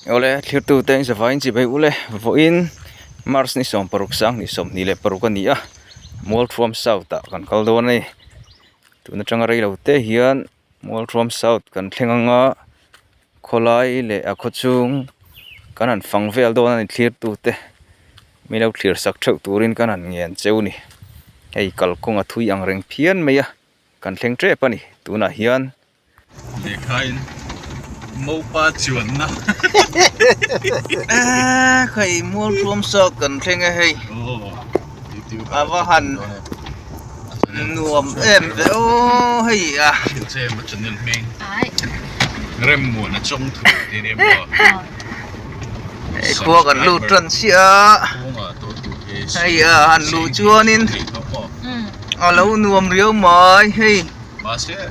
Awle thirtu te in zavaiin chibai ule vawiin March ni 16 sang ni 26 a ni a Mualthuam South ah kan kal dawn a ni tun atanga rei lo te hian Mualthuam South kan thleng anga khawlai leh a khawchhung kan han fang vel dawn a ni thlirtu te min lo thlir sak theuh turin kan han ngen cheu a ni hei kalkawng a thui ang reng phian mai a kan thleng tep a ni tunah hian. Lehkhain mopa chuanna. Eh, khai mual thuam sawt kan thleng e hei. A va han nuam em ve aw hei a. Che ma channel hming. Rem muan a chawng thu ti ni maw. Hei khua kan lut tan chiah a. Hei a han luh chuanin a lo nuam riau mai hei. Mahse a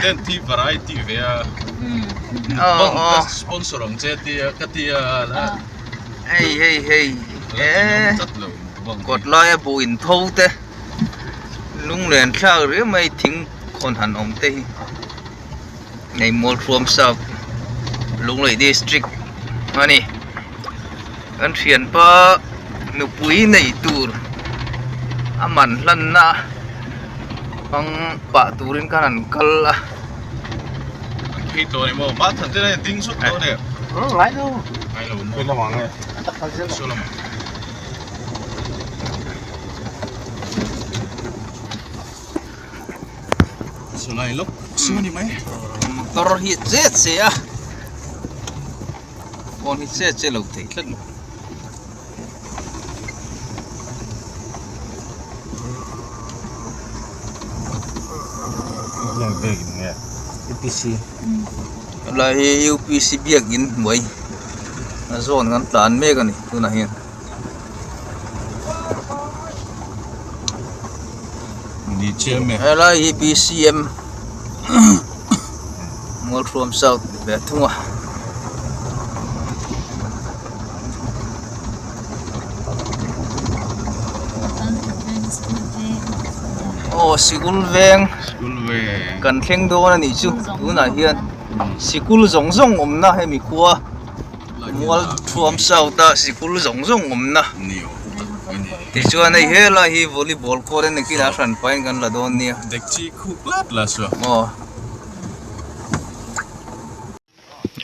content hi variety ve a mukbang ka sponsor ang che tia ka tia la hei hei hei e mukbang kawt laia buh in tho te lunglen thlak riau mai thing khawn han awm te hi hei Mualthuam South Lunglei district a ni kan thianpa nupui nei tur a man hlanna hmang pah turin khan an kal a. An phei tawh a ni maw? Mah that te lai a ding sawt tawh a ni. Ngai lo. Ngai lo maw? Saw lamah nge. Saw lamah. Saw lai lawk saw a ni mai. Motor hi a che che a. Phone hi che che lo thei tlat lo. UPC Helai hi UPC biakin hnuai a zawn kan tlan mek a ni tunah hian. Helai hi BCM Mualhruam South ni ve thung a. Aw sikul veng kan thleng dawn a nih chu tunah hian sikul zawng zawng awmna hemi khua Mualthuam South a sikul zawng zawng awmna tichuan hei helai hi volleyball court a ni kinah a hran pahin kan la dawn nia. Aw.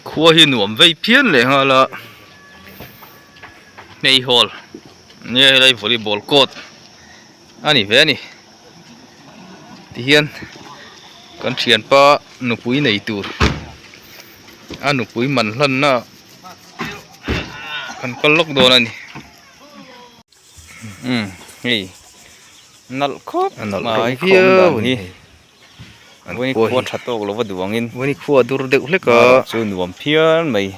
Khua hi nuam vei phian leh nghal a hmei hall nia helai volleyball court a ni ve a ni tihian kan thianpa nupui nei tur a nupui man hlanna kan kal lawk dawn a ni umm hei nalh khawp mai viau a ni. Vawiin khua tha tawk lo va duh angin Vawiin khua dur deuh hlek a chu nuam phian mai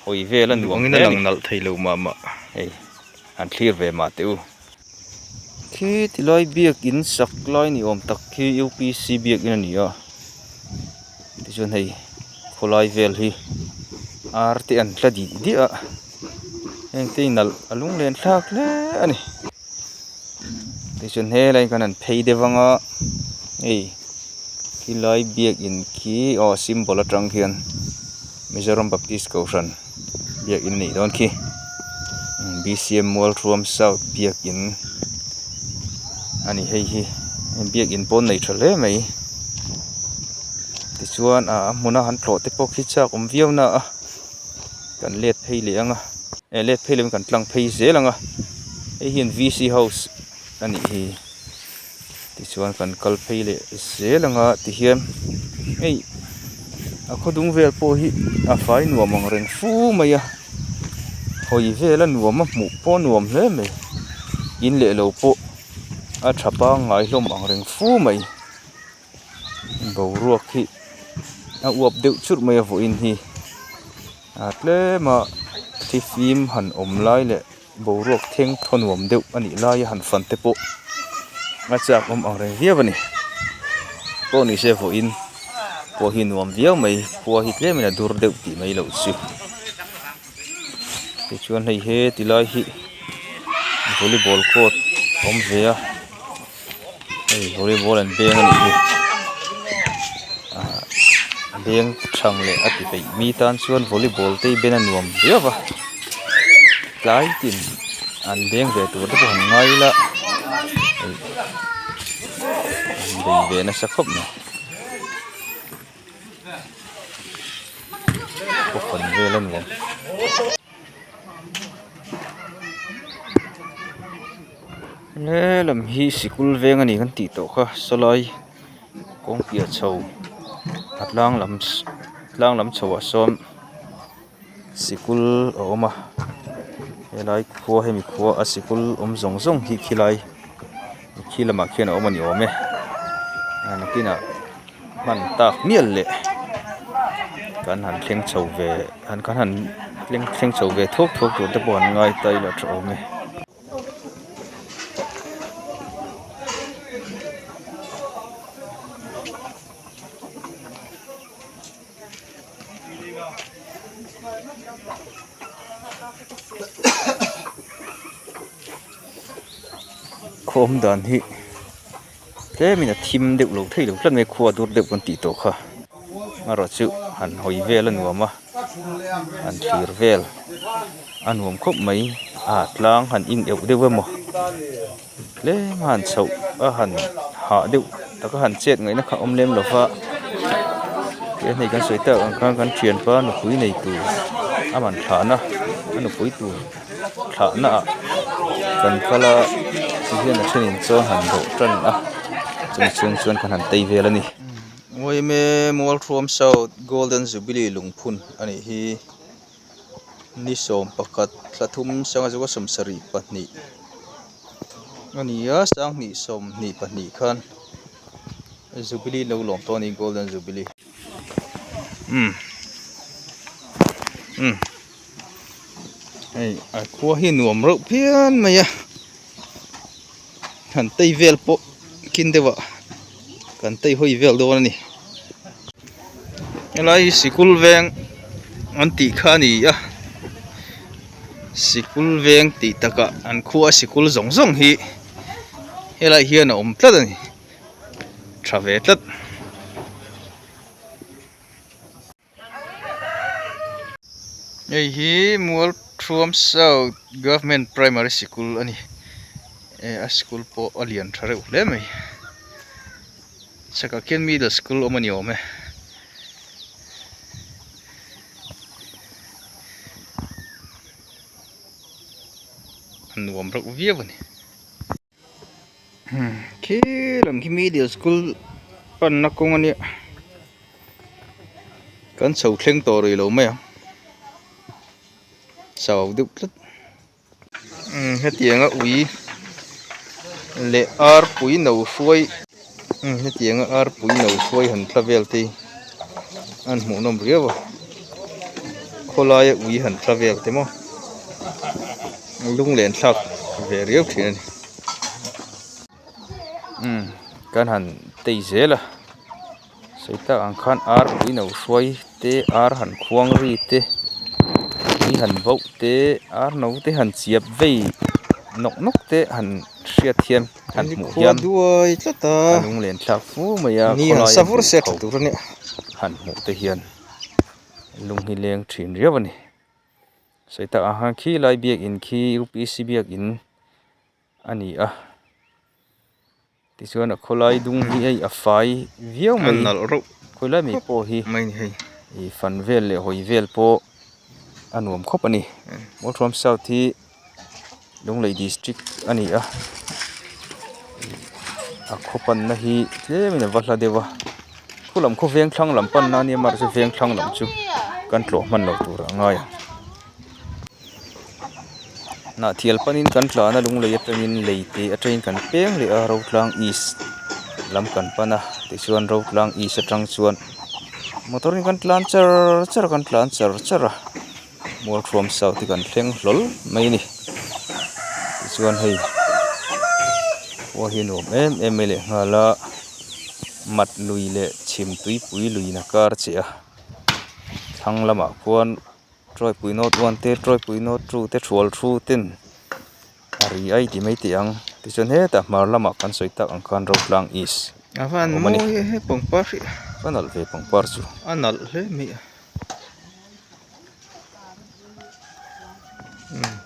hawi vel a nuam hle a ni ang nalh thei lo mah mah hei han thlir ve mah teh u khi tilai biakin sak lai ni awm tak khi UPC biakin a ni a tichuan hei khawlai vel hi ar te an tla dih diah a heng te hi nalh a lunglen thlak hle a ni. Tichuan helai kan han phei deuh ang a hei khilai biakin khi aw symbol atang khian Mizoram Baptist Kohhran biakin a nih dawn khi B_C_M Mualthuam South biakin a ni hei hi biakin pawh an nei tha hle mai tichuan a hmuna han tlawh te pawh khi chak awm viau na a. Kan let phei leh ang a eh let phei leh kan tlang phei zel ang a hei hian V_C house a nih hi tichuan kan kal phei leh zel ang a tihian hei a khawdung vel pawh hi a fai nuam ang reng fu mai a hawi vel a nuam a hmuh pawh a nuam hle mai in leh lo pawh a tha pangngai hlawm ang reng fu mai. Boruak hi a uap deuh churh mai a vawiin hi a tlem a thifim han awm lai leh boruak theng thaw nuam deuh a nih laia han fan te pawh a chak awm ang reng viau a ni pawh ni se vawiin pawh hi nuam viau mai khua hi tlemin a dur deuh tih mai loh chu tichuan hei he ti lai hi volleyball court a awm ve a. Hei volleyball an beng a nih hi ah Beng thang leh a ti peih mi tan chuan volleyball te hi ben a nuam viau a tlai tin an beng ve tur te pawh han ngai ila an bei ve nasa khawp mai khaw fan vel a nuam. Helam hi sikul veng a ni kan tih tawh kha sawlai kawng piah chho a tlang lam tlang lam chho ah sawn sikul a awm a helai khua hemi khua a sikul awm zawng zawng hi khilai khi lamah khian a awm a ni awm e a nakinah hman tak mial leh kan han thleng chho ve kan han thleng chho ve thuak thuak tur te pawh an ngai ta ila tha awm e. Khaw awm dan hi tlemin a thim deuh lo thei lo tlat mai khua dur deuh kan tih tawh kha erawh chu han hawi vel a nuam a han thlir vel a nuam khawp mai a tlang han in euh deuh emaw tlem a han chhoh a han hah deuh taka han chet ngaihna kha a awm lem lo va tihian hei kan sawi tak ang khan kan thianpa nupui nei tur a man thlahna a nupui tur thlahna ah kan kal a tihian a thenin chuan han dawh tan a chumi chhung chuan kan han tei vel a ni. Uaime Mualthuam South Golden Jubilee lungphun a nih hi ni 11 thla thum sanga zawka 72 a ni a sanghnih 22 khan Jubilee lo lawm tawh a ni Golden Jubilee umm umm hei a khua hi nuam reuh phian mai a han tei vel pawh kin deuh ah kan tei hawi vel dawn a ni helai hi sikul veng an tih kha a ni a sikul veng tih takah an khua sikul zawng zawng hi helai hian a awm tlat a ni tha ve tlat. Hei hi Mualthuam South Government Primary Sikul a ni eh a sikul pawh a lian tha reuh hle mai chhakah khian middle school awm a ni awm e. A nuam reuh viau a ni. Khi lam khi middle school panna kawng a nia kan chho thleng tawh rih lo mai ang chau deuh tlat hetianga ui leh arpui no hruai hetianga arpui no hruai han thla vel te hi an hmuhnawm riau a khawlaia ui han thla vel te maw. Lunglen thlak ve riau thin a ni umm kan han tei zel a sawi tak ang khan ar pui no hruai te ar han khuang ri te tui han bauh te ar no te han chiap vei nawk nawk te han hriat hian han hmuh hian a lunglen thlak fu mai a khawlaia duh han hmuh te hian lung hi leng thin riau a ni. Sawi tak ang khan khi lai biakin khi upc biakin a ni a tichuan a khawlai dung hi hei a fai viau mai khawilai mai pawh hi ih fan vel leh hawi vel pawh a nuam khawp a ni Mualthuam South hi Lunglei district a ni a a khaw panna hi tlemin a va hla deuh a khu lam khaw veng thlang lam panna a nia mahse veng thlang lam chu kan tlawh hman loh tur a ngai ang hnah thial panin kan tlan a lunglei atangin lei te atangin kan peng leh a Rotlang east lam kan pan a tichuan Rotlang east atang chuan motor in kan tlan char char a kan tlan char char a. Mualthuam South hi kan thleng hlawl mai a ni tichuan hei khua hi a nuam em em mai leh nghal a mat lui leh chhim tuipui lui in a kar che a thlang lamah khuan tawipui north one te tawipui north two te thual thu ten a ri ai ti mai teh ang tichuan hetah hmar lamah kan sawi tak ang khan Rotlang east a awm a ni. A nalh ve pangpar chu. A nalh hle mai a. Umm.